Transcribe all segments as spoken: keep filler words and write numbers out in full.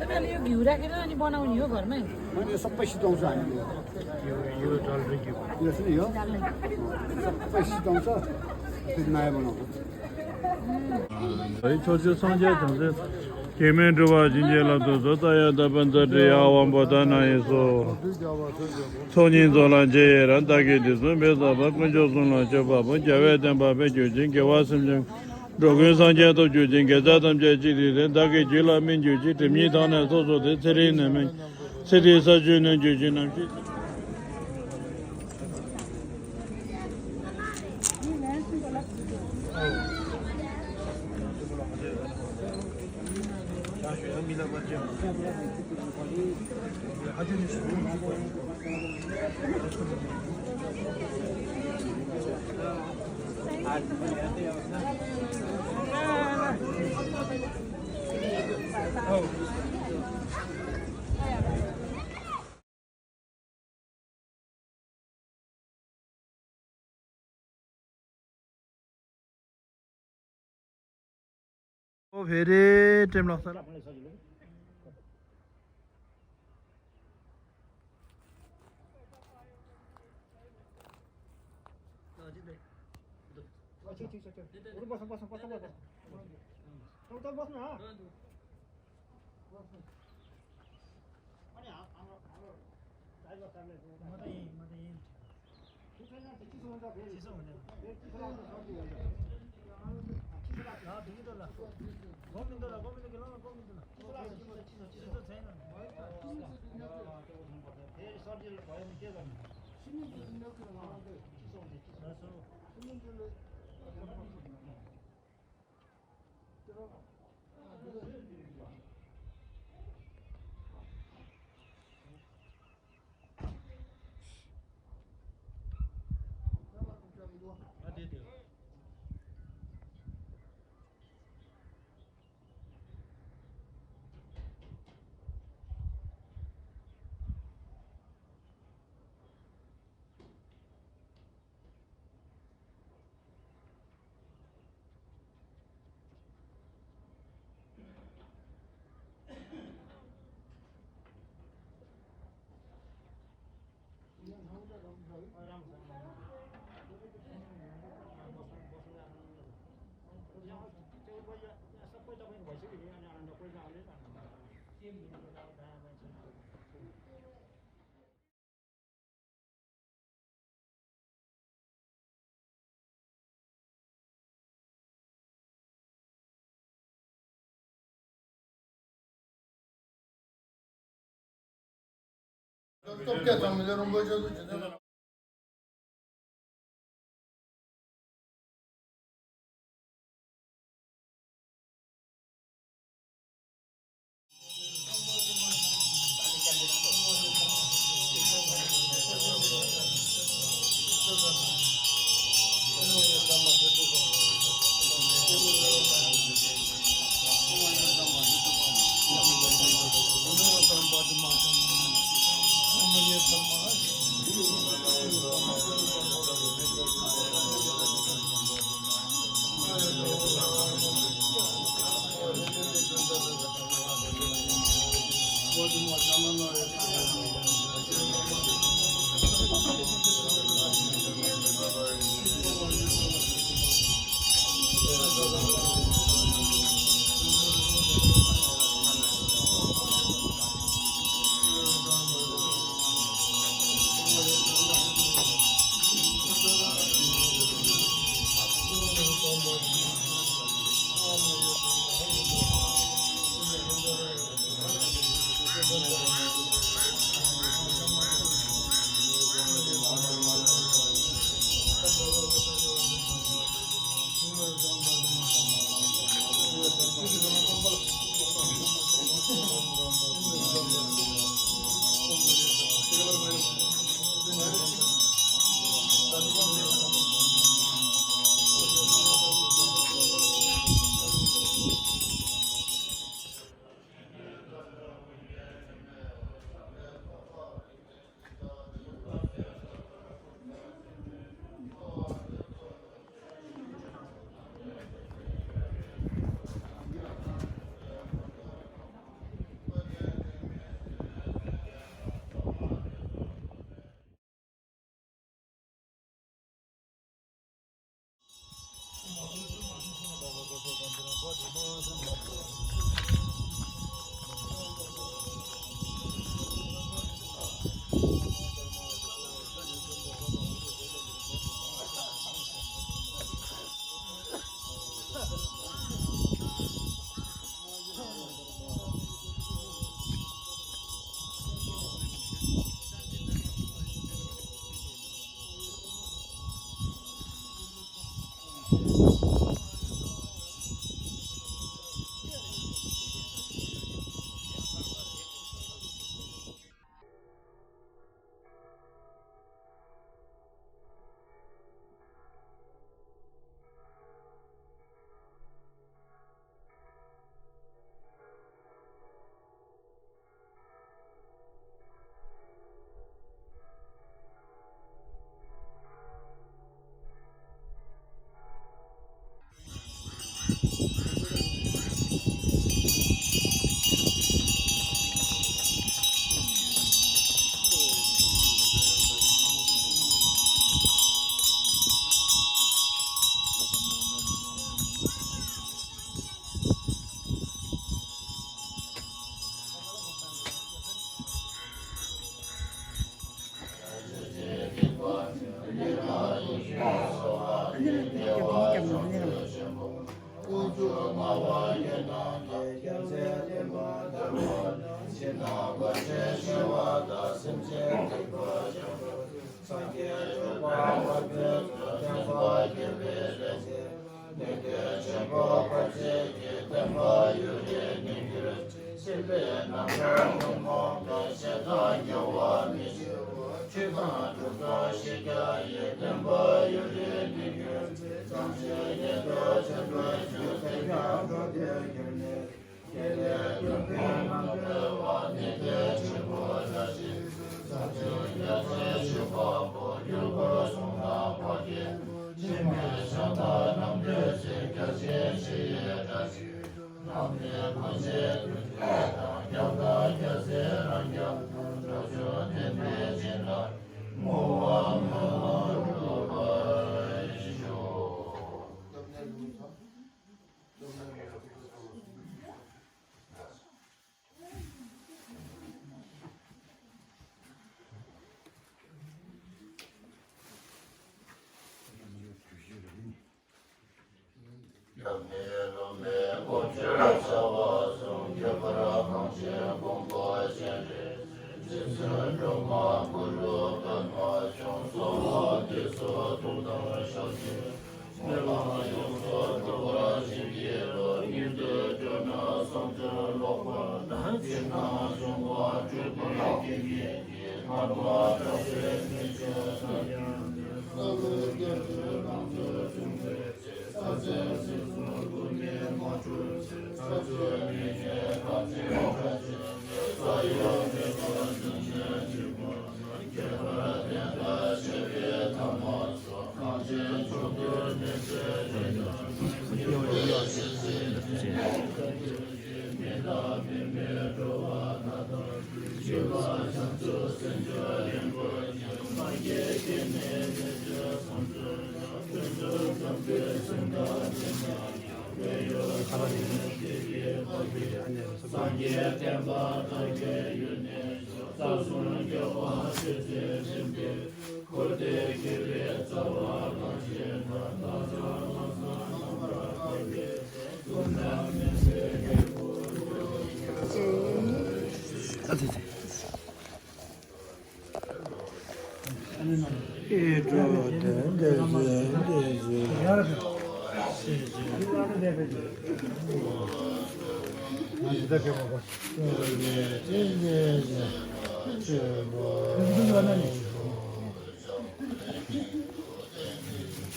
तपाईँले यो घिउ राखेर अनि बनाउने हो घरमै? मैले सबै सिकाउँछु हामीले। यो, यो डल्ले घिउ। यो सुन यो। सबै सिकाउँछ। त्यो नयाँ बनाउँछ। है छोर्छु संख्या झन्झै केमे ड्रुवा जिन्जे ला दोसो ताया द पन्त ड्रिया वाम बोता ना येसो। ཚོགས་གཉིས་རྫོགས་ལ་རྗེས་ཡི་རང་། བདག་གིས་དུས་གསུམ་འཕེལ་བསགས་པ། དཀོན་མཆོག་གསུམ་ལ་མཆོད་པ་པོ། རྒྱལ་བའི་བསྟན་པ་འཕེལ་གྱུར་ཅིག་དགེ་བ་སེམས་ཅན། འགྲོ་ཀུན་སངས་རྒྱས་ཐོབ་གྱུར་ཅིག་དགེ་རྩ་ཐམས་ཅད་གཅིག་ཏུ་བསྲེས། བདག་གི་རྒྱུད་ལ་སྨིན་གྱུར་ཅིག་སྒྲིབ་གཉིས་དག་ནས་ཚོགས་རྫོགས་ཏེ། ཚེ་རིང་ནད་མེད་ཚེ་རིང་ས་བཅུད་ནོན་གྱུར་ཅིག་ནམ་ཞིག་ཨོ་བེ་རེ་ཀྲེམ་ལགས་སར།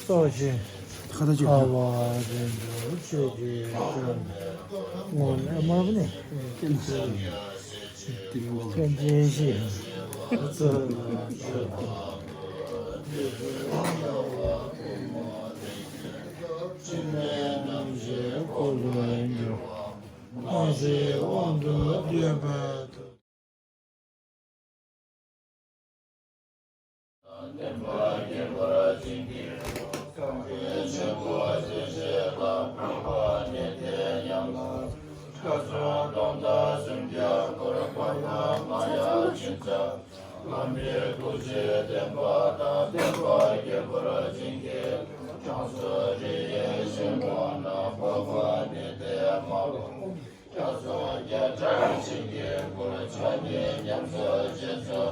སོགས་ཤིང་། ཁ་བ་རིན་པོ་ཆེ་གི་སྐྱོན་ངོ་ནས་མ་བུ་ནི། ཁྱེད་ཅན་ཞིག་ཚུལ་ཕྱི་མའི་རྣམ་ཤེས་འཁོར་ལོས་སྒྱུར། སྣང་སྲིད་དབང་དུ་བསྡུས་པའི་མཐུ། སྐུ་གསུང་ཐུགས་དང་སེམས་ཀྱི་འཁོར་འཕགས་པ་མ་ཡ་བྱིན་ཚར། དམ་པའི་སྐུ་ཚེ་བརྟན་པ་དང་བརྟན་པ་རྒྱས་པར་བྱིན་གྱིས། བྱང་སེམས་རིགས་ཡེ་ཤེས་སྨོན་ལམ་འཕགས་པ་ནི་དེ་མ་ལུས། སྐྱབས་སུ་སྐྱེ་དྲག་ཞིང་གི་བུར་ཕྱག་ནི་ཉམས་སུ་བཞེས་སོ།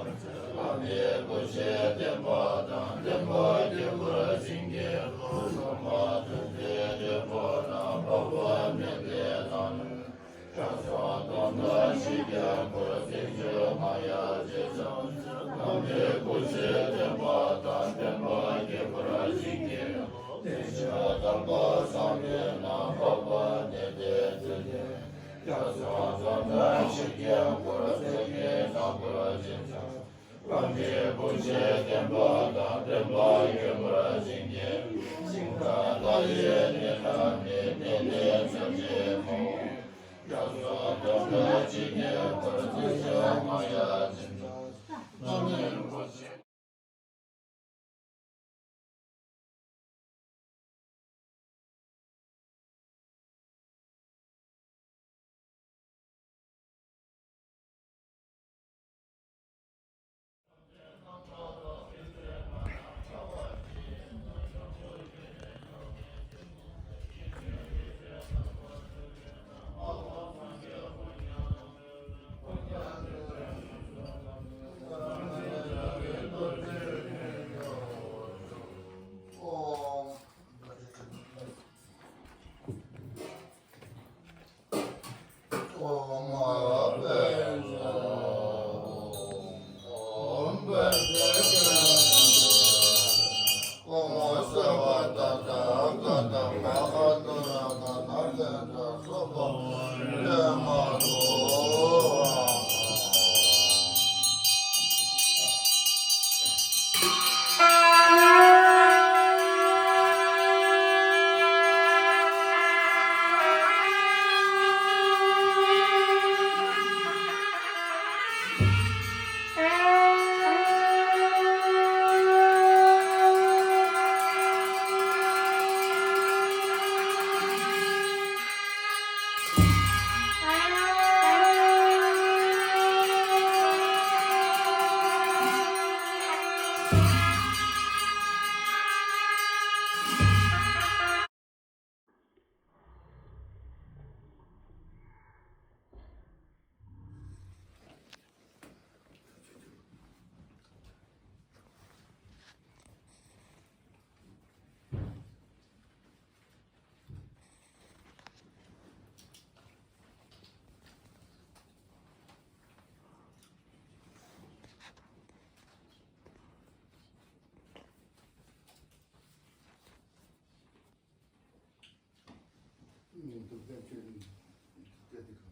ཨ་མའི་སྐུ་ཚེ་བརྟན་པ་དང་བརྟན་པ་རྒྱས་པར་བྱིན་གྱིས། སློབ་མ་ཐུགས་རྗེ་ཆེན་པོ་རྣམས་འཕགས་པ་མི་ལས་ལངས། སྐྱབས་སུ་དོན་དག་ཞིག་ཀྱང་བུར་བརྩོན་འགྲུས་མ་ཡལ་བཞེས་སོ། ཨ་མའི་སྐུ་ཚེ་བརྟན་པ་དང་བརྟན་པ་རྒྱས་པར་བྱིན་གྱིས། བསྟན་བཅོས་དམ་པ་བསམ་པའི་ནང་འཕགས་པ་ནི་དེ་མཛོད་ལས། སྐྱབས་སུ་འཛོམས་པ་ཞིག་ཀྱང་བུར་བརྩོན་འགྲུས་དང་བུར་བྱིན་ཚར། ཨ་མའི་སྐུ་ཚེ་བརྟན་པ་དང་བརྟན་པ་རྒྱས་པར་བྱིན་གྱིས། ཞིང་ཁམས་ལྷ་ཡི་གནས་རྣམས་ནི་གནས་ལས་ཚད་མེད་མང་། སྐྱབས་སུ་འཛོམས་པ་ཞིག་ཀྱང་བུར་བརྩོན་འགྲུས་མ་ཡལ་བཞེས་སོ། ཨ་མའི་སྐུ་ཚེ། ཐུགས་རྗེ་ཆེ།